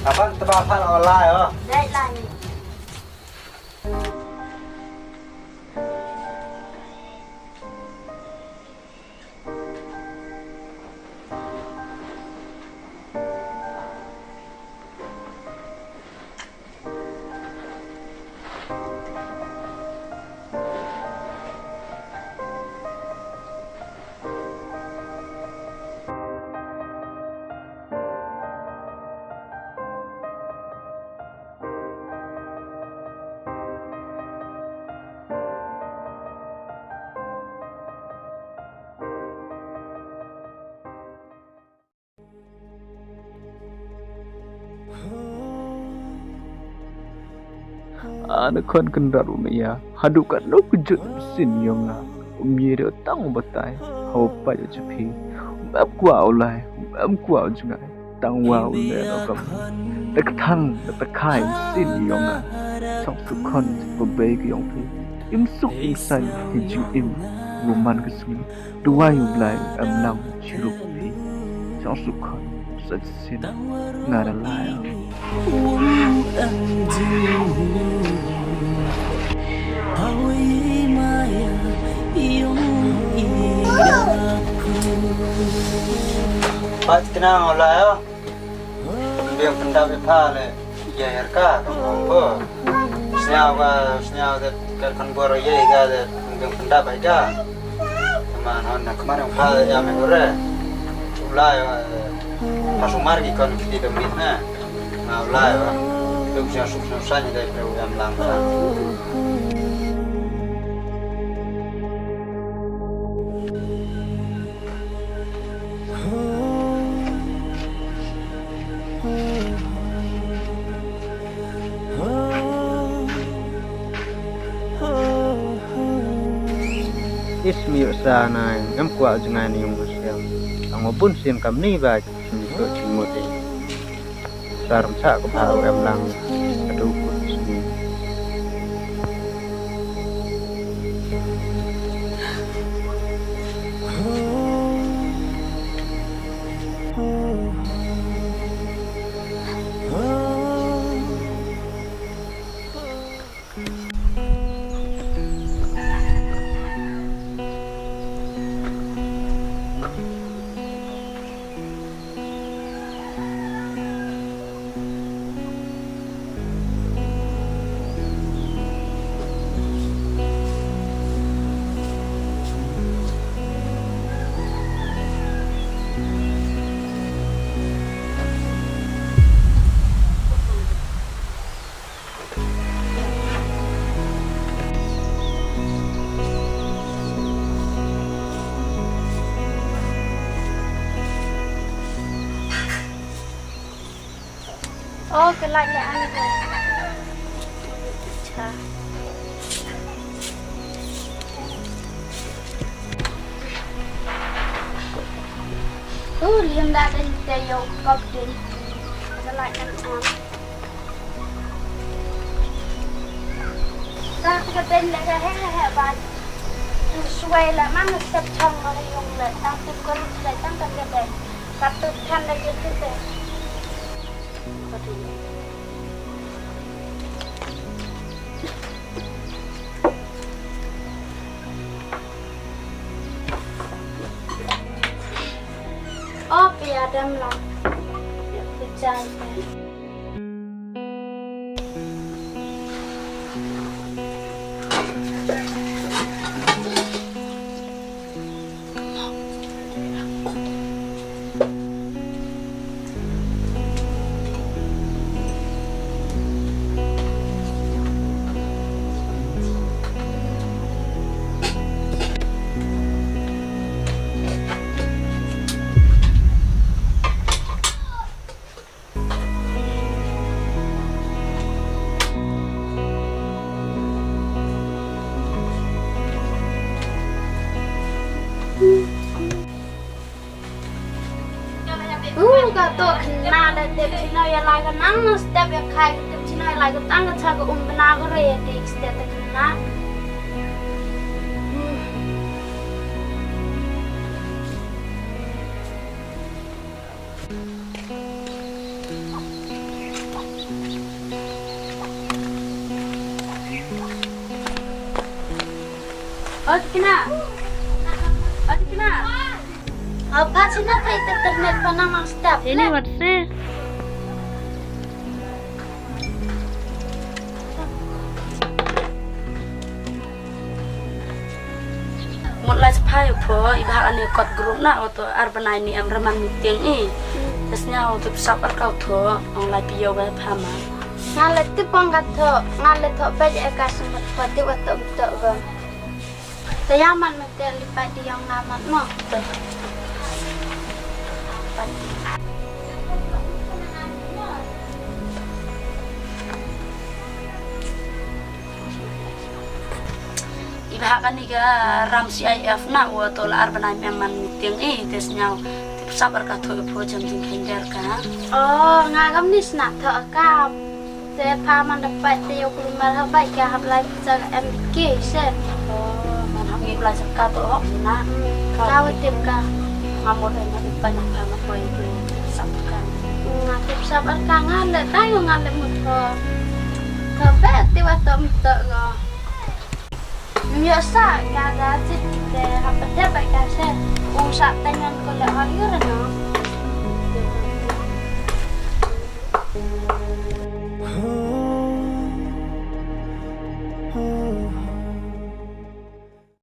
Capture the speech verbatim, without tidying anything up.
Aban teba pha la lai o. Dai lai. Ana khon kynrad u maya haduh katno kjut u mynsiem yong nga. Um ye de tang u batai ha u pait u jpi. Um em kwah u lai, um em kwah u jngai. Tang wa u leh no kam da ka thang da ka khai u mynsiem yong nga. Chong suk khon ba bei ka yong phi. Im suk im saiñ hi jingim ruh man ka sngi. Duwai u Blai em lang chirup phi. Chong suk khon sa sien nga da lai. Pat kena ngau lai. Biang pyndap ïa pha le ïa ïa ka ka ngong ko. Sñiaw ka sñiaw de ka kan bor ïa ka de biang pyndap ïa ka. Kama non na kama nang pha ïa me gore. Ulai wa masuk margi kon kiti de mit na. Na ulai wa. Duk sñiaw suk sñiaw sani de pre u ïam lang ka. Ismi sa na em kwah jngai ni yung siam. Ang obun sim kam ni ba ni to chimut. Sar msa ko bha em lang. Aduh kut sini. Oh, ka light la on ko. Acha. Oh, liam da den te yo kop den. Ka light la on. Ta ka ben le ka he he he ba. Tu suai la man step chong ba yung le tang tu ko le tang ka ke ben. Ka tu than le ke tu te. Oh, pia dem la. Pia pia jai. Uh, ka to khynnah da tip chino ïa lai ka nang na step ïa khai ka tip chino ïa lai ka tang ka cha ka um bna ka re ïa te step da khynnah. Hmm. Otikna. Otikna. Apa sih nak kayak internet panang mang stop. Ini WhatsApp. Mut lai sa phai pho, i bah ani kot group na, oto ar bnai ni em raman meeting i. Te sñiaw oto psap ar ka tho, ong lai phi ïoh ba pha ma. Nga le tip ong ka tho, nga le tho peit ïa ka sngewbha tip wa tho mto go. Te ïa man mete li pait di ong nga man mo. I bah kani ka ram C I F na, wa to la ar bnai em man meeting i, te sñiaw. Tip sap ar ka tho pho jam jingkheiñ der ka. Oh, nga kam ni sna tho ka. Te pha man da pait te ïoh kulmar ha bai ka hap lai pisa ka M B K se. Oh, man hap ngi lai sa ka to hok na. Ka wa tip ka. Nga mo dai ma i pait na pha ma poi te sap ka. Nga tip sap ar ka nga le tai nga le mut tho. Ka be te wa to mto go. Ym ïoh sa ka da tip te hap dep bai ka se. U sa te ngan ko le hol ïoh ra no.